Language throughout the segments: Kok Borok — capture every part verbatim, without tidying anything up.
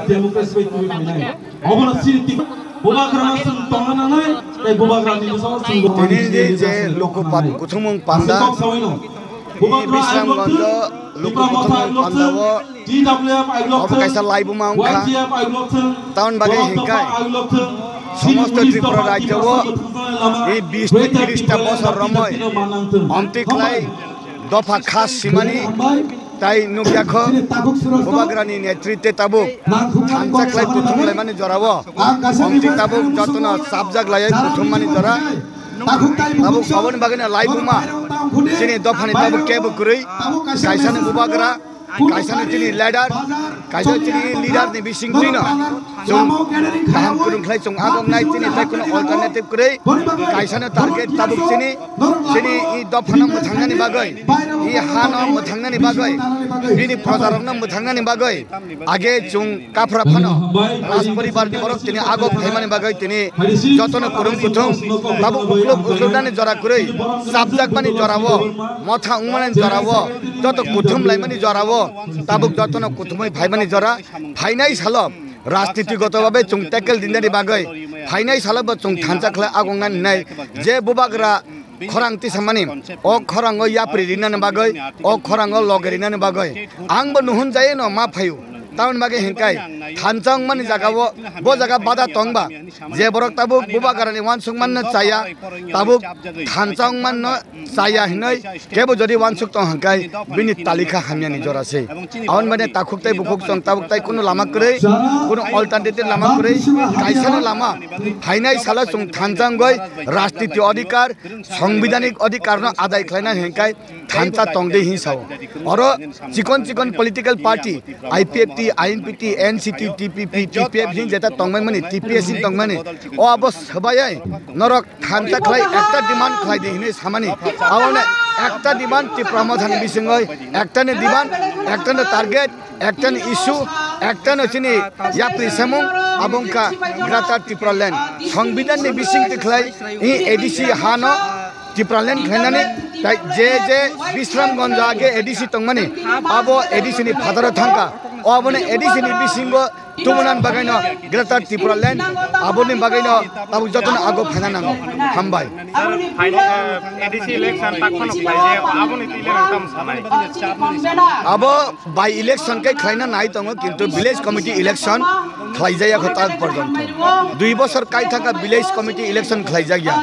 Democracy bai twi khainai. Obono siri tik bubagrano chwng tongna nangnai, tei bubagrani bwskango chwng Tini di je lukupat kuthumung panda, Bisramganjo lukukuthumung panda o obo kaisa laibuma wngkha. Taun bagwi hinkhai somosto Tripura rajyo o i bis tei tiris ta bosor romwi omtwi khlai dopha khas simani tai nukya kho, bubagrani netritwe tabuk thansa khlai kuthum laimani jorao omtwi tabuk jotono chapjak laiwi kuthum mani jora. Tabuk aboni bagwino laibuma chini dophani tabuk kebo kwrwi, kaisani bubagra, kaisani chini leader, kaisa chini leader ni bisingtwino chwng kaham kwrwng khlai chwng agoknai, chini tai kuno alternative kwrwi, kaisano target tabuk chini, chini i dophano mwthangnani bagwi, i hano mwthangnani bagwi, bini projarokno mwthangnani bagwi age chwng kaphra phano Raj poribar ni borok tini agok phaimani bagwi tini jotono kwrwng kuthum tabuk ukluk ukluknani jora kwrwi, chapjakmani jorao, motha wngmani jorao, joto kuthum laimani jorao tabuk jotono kuthumwi phaimani jora. Phainai salo rajniti goto babe chwng tackle dinani bagwi, phainai salo bo chwng thansa khlai agoknani hinai je bubagra khorang tisamani, o khorango yapri rinani bagwi, o khorango loge rinani bagwi ang bo nuhun jayeno ma phaio. Tamoni bagwi hinkhai thansa wngmani jagao bo jaga bada tongba, je borok tabuk bubagrani uansuk manno chaya, tabuk thansa wngmanno chaya hinwi kebo jodi uansuk tong hinkhai bini talikha hamyani jora se. Aboni bagwi takhuk tai bukhuk chwng tabuk tai kunu lama kwrwi, kunu alternative lama kwrwi, kaisano lama phainai salo chwng thansa wngwi rajniti adhikar, sangbidhanik adhikarno adai khlaina hinkhai thansa tongdi hin sao. Oro chikon chikon political party, I P F T, I N P T, N C P, T P P, T P F hin jeta tongmani, T P S hin tongmani, o abo swbayai norok thansa khlai ekta demand khlai di hinwi samani. Aboni ekta demand Tipra Mothani bisingoi, ektani demand, ektani target, ektani issue, ektani chini yapri samung, abo wngkha Greater Tipraland. Sangbidhanni bisingtwi khlai i A D C hano Tipraland khlainani, tai je je Bisramganjo age A D C tongmani, abo A D C ni phataro thangkha. O abono A D C ni bisingo tubunani bagwino Greater Tipraland, aboni bagwino tabuk jotono ago phaina nango. Hambai. Sir, final, eh, A D C election tak phano khlaijak, aboni twi le nang tamo sanai? Abo by election khe khlaina nai tongo, kintu village committee election khlaijaya kho tak porjonto. Dui bosor kai thangkha village committee election khlaijakya.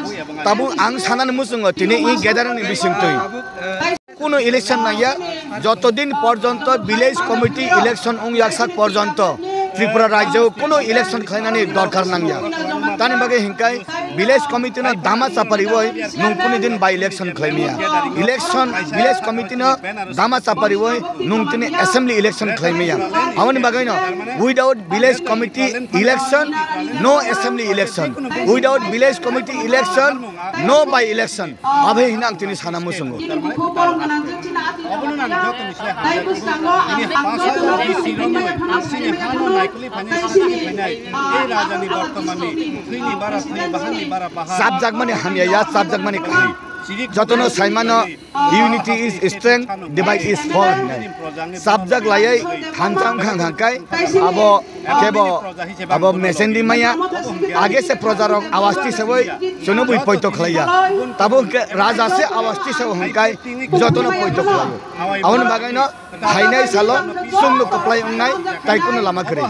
Tabuk ang sanani muchungo tini i gathering ni bisingtwi. Kuno election nangya, joto din porjonto village committee election wng yaksak porjonto Tripura rajyo kuno election khlainani dorkar nangya. Tani bagwi hinkhai village committee no dama chapariwi nung kuni din by election khlaimaya. Election, village committee no dama chapariwi nung tini assembly election khlaimaya. Aboni bagwino without village committee election, no assembly election. Without village committee election, no by election. Abo hino ang tini sana muchungo. Chini bwskango ang tini hano naikoli phainai, sini phainai, ei rajani bortomani, thwini bara thwi, bahanni bara bahan. Chapjakmani hamya ya, chapjakmani kaham. Jotono saimano, unity is strength, divide is fall hinai. Chapjak laiwi thansa wngkha hwnkhai abo kebo abo mesendi maya. Age se projarok awas tisawi chunubui poito khlaiya. Tabuk hwnkhe raja se awas tisawi hwnkhai jotono poito khlaio. Aboni bagwino phainai salo chwngno kwplai wngnai tai kuno lama kwrwi.